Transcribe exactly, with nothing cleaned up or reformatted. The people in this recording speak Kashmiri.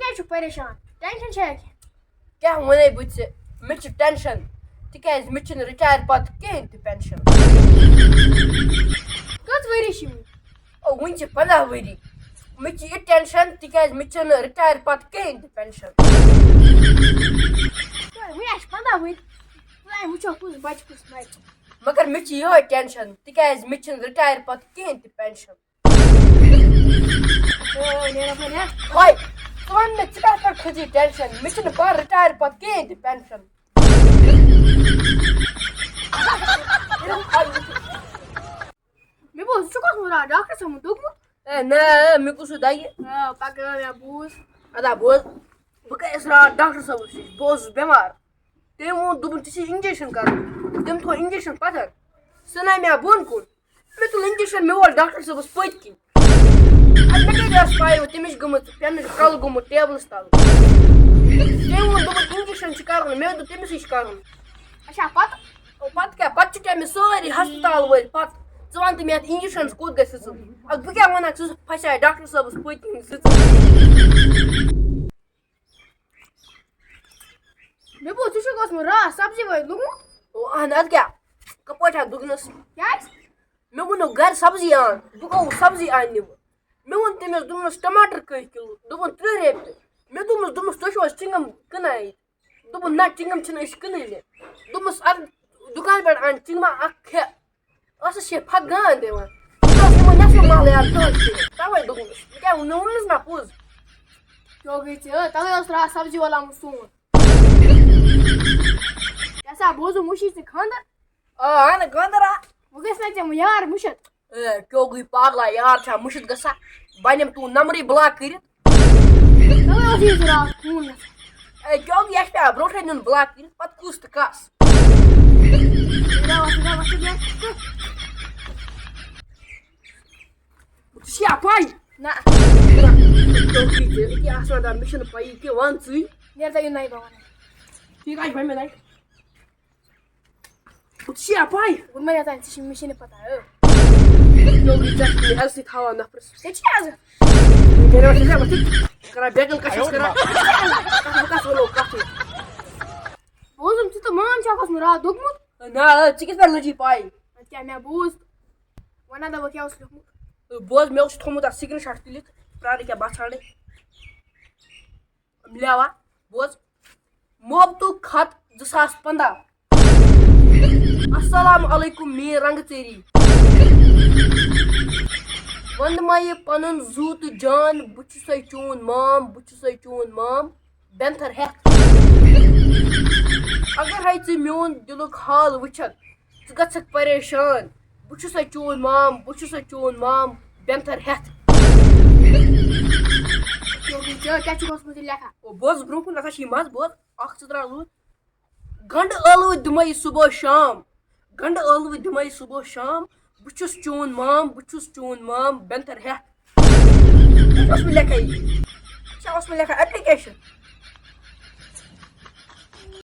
کیٛازِ چھُکھ پریشان؟ ٹینشن چھا کینٛہہ؟ کیٛاہ وَنے بہٕ ژےٚ؟ مےٚ چھُ ٹینشن، تِکیٛازِ مےٚ چھُنہٕ رِٹایَر پتہٕ کِہیٖنۍ تہِ پینشن۔ کٔژ ؤری چھِ وٕنہِ؟ او، وٕنہِ چھِ پنٛداہ ؤری۔ مےٚ چھِ یہِ ٹینشن، تِکیٛازِ مےٚ چھُنہٕ رِٹایَر پتہٕ کِہیٖنۍ تہِ پینشن۔ وٕنہِ آسہِ پنٛداہ ؤری، وۄنۍ وٕچھو کُس بچہِ کُس مَرِ۔ مگر مےٚ چھِ یِہوٚے ٹینشن، تِکیٛازِ مےٚ چھُنہٕ رِٹایَر پتہٕ کِہیٖنۍ تہِ پینشن۔ اے، نیرا پھٔلۍ، ہا۔ ہاے، ژٕ وَن مےٚ، ژٕ کَتھ پٮ۪ٹھ کھٔژی ٹینشن؟ مےٚ چھُنہٕ پانہٕ رِٹایَر پَتہٕ کِہیٖنۍ تہِ پینشن۔ مےٚ بوز، ژٕ چھُکھ اوسمُت راتھ ڈاکٹر صٲبُن دوٚگمُت؟ اے، نہ، مےٚ کُس ہیوٗ دَگہِ؟ آ، پَکہٕ، مےٚ بوز۔ اَدا بوز، بہٕ گٔیَس راتھ ڈاکٹر صٲبَس نِش، بہٕ اوسُس بٮ۪مار۔ تٔمۍ ووٚن، دوٚپُن، "ژےٚ چھِ injection کَرُن۔" تٔمۍ تھوٚو injection پَتھَر، سُہ نَے مےٚ بۄن کُن۔ مےٚ تُل injection، مےٚ وول ڈاکٹر صٲبَس پٔتۍ کِنۍ۔ اَدٕ مےٚ کیٛازِ ٲس پَے، تٔمِس چھِ گٔمٕژ پٮ۪نٕچ کَلہٕ گوٚمُت ٹیبلَس تَل۔ تٔمۍ ووٚن، دوٚپُن، "injection چھِ کَرُن۔" مےٚ دوٚپ، "تٔمِسٕے چھِ کَرُن۔" اچھا، پَتہٕ؟ او، پَتہٕ کیٛاہ؟ پَتہٕ چھِ کیٛاہ مےٚ سٲری ہَسپَتال وٲلۍ پَتہٕ۔ ژٕ وَن تہٕ مےٚ، اَتھ injection کوٚت گژھِ سٕژُن؟ اَدٕ بہٕ کیٛاہ وَنَکھ، سٕژ پھَسے ڈاکٹر صٲبَس پٔتۍ کِنۍ سٕژ۔ مےٚ بوٗز، ژٕ چھُکھ اوسمُت راتھ سبزی وٲلۍ لوٚگمُت۔ او اہن، اَدٕ کیٛاہ؟ کَپٲرۍ چھا دُگنَس؟ کیٛازِ؟ مےٚ ووٚنُکھ گَرِ سبزی اَن، بہٕ گوٚوُس سبزی اَننہِ۔ مےٚ ووٚن تٔمِس، دوٚپمَس، "ٹماٹر کٔہۍ کِلوٗ؟" دوٚپُن، "تٕرٛہ رۄپیہِ۔" مےٚ دوٚپمَس، دوٚپمَس، "تُہۍ چھِو حظ چِنٛگَم کٕنان ییٚتہِ؟" دوٚپُن، "نہ، چِنٛگَم چھِنہٕ أسۍ کٕنٲنی۔" دوٚپمَس، "اَدٕ دُکان پٮ۪ٹھ اَن چِنٛگما اَکھ کھےٚ۔" ٲسٕس چھے پھَکھ گانٛد دِوان۔ یہِ اوس نہٕ وۄنۍ نٮ۪صفہٕ محلہٕ یارٕ کٕہٕنۍ تہِ۔ تَوَے دوٚپمَس، مےٚ کیٛاہ، مےٚ ووٚنمَس نا پوٚز۔ کیٛاہ گٔے ژےٚ؟ تَوَے اوس راتھ سبزی وول آمُت سون۔ کیٛاہ سا بوزُم، وۄنۍ چھُے ژےٚ خانٛدر؟ آ، اَہَن خانٛدر آ۔ وۄنۍ گژھِ نا ژےٚ وۄنۍ یار مُشِتھ؟ اے، کیٛاہ گٔے پاگلا، یار چھا مُشِتھ گژھان؟ بہٕ اَنَم تُہُنٛد نمبرٕے block کٔرِتھ۔ تَوَے اوس یہِ راتھ فون گژھان۔ اے، کیٛاہ گٔے، یہِ چھُ پٮ۪وان برونٛٹھَے نیُن block کٔرِتھ، پَتہٕ کُس تہٕ کَس۔ ژےٚ چھِیا پَے؟ نہ۔ ژٕ یہِ آسان دَپان، مےٚ چھَنہٕ پَیی کینٛہہ، وَن ژٕے۔ نیرٕ تۄہہِ یہِ نَیہِ بہٕ وَنہٕ۔ ٹھیٖک حظ چھُ، بَنہِ مےٚ نَیہِ۔ ژےٚ چھِیا پَے؟ وۄنۍ ما یَتھ ژےٚ چھِ، مےٚ چھِنہٕ پَتہ، ہو۔ ژےٚ چھِ یہِ عزتٕے تھاوان نفرَس۔ ژےٚ چھِیا عزت؟ کران بیکن کَشَس کران۔ کَتھ بہٕ کَس وَنو کَتھ؟ بوزُم، ژٕ تہٕ مام چھا اوسمُت راتھ دوٚگمُت؟ نہ، ژٕ کِتھ پٲٹھۍ لٔجی پَے؟ اَدٕ کیٛاہ، مےٚ بوٗز۔ وَنان دَپان کیٛاہ اوس لیوٚکھمُت؟ بوز، مےٚ اوس تھوٚمُت اَتھ screenshot تُلِتھ۔ پرٛارٕ کیٛاہ بہٕ ژھانٛڈٕ۔ مِلیوا؟ بوز۔ محبتُک خط زٕ ساس پنٛداہ۔ السلام علیکم میٖر رنٛگہٕ ژیری۔ وَنٛدٕ مَیہِ پَنُن زُو تہٕ جان، بہٕ چھُسَے چون مام، بہٕ چھُسَے چون مام۔ بینتھر ہٮ۪تھ۔ اگر ہے ژٕ میون دِلُک حال وٕچھکھ، ژٕ گژھکھ پریشان۔ بہٕ چھُسے چون مام، بہٕ چھُسے چون مام، بینتھر ہٮ۪تھ۔ ژےٚ کیٛاہ چھُکھ اوسمُت یہِ لیکھان؟ او، بوز برونٛہہ کُن، نسا چھِ یہِ مَزٕ، بوز، اکھ ژٕ ترٛاو لوٗر۔ گنٛڈٕ ٲلوٕ دِمے صُبح شام، گنٛڈٕ ٲلوٕ دِمے صُبح شام، بہٕ چھُس چون مام، بہٕ چھُس چون مام، بینتھر ہٮ۪تھ۔ یہِ اوس مےٚ لیکھان یہِ۔ یہِ چھا اوس مےٚ لیکھان application؟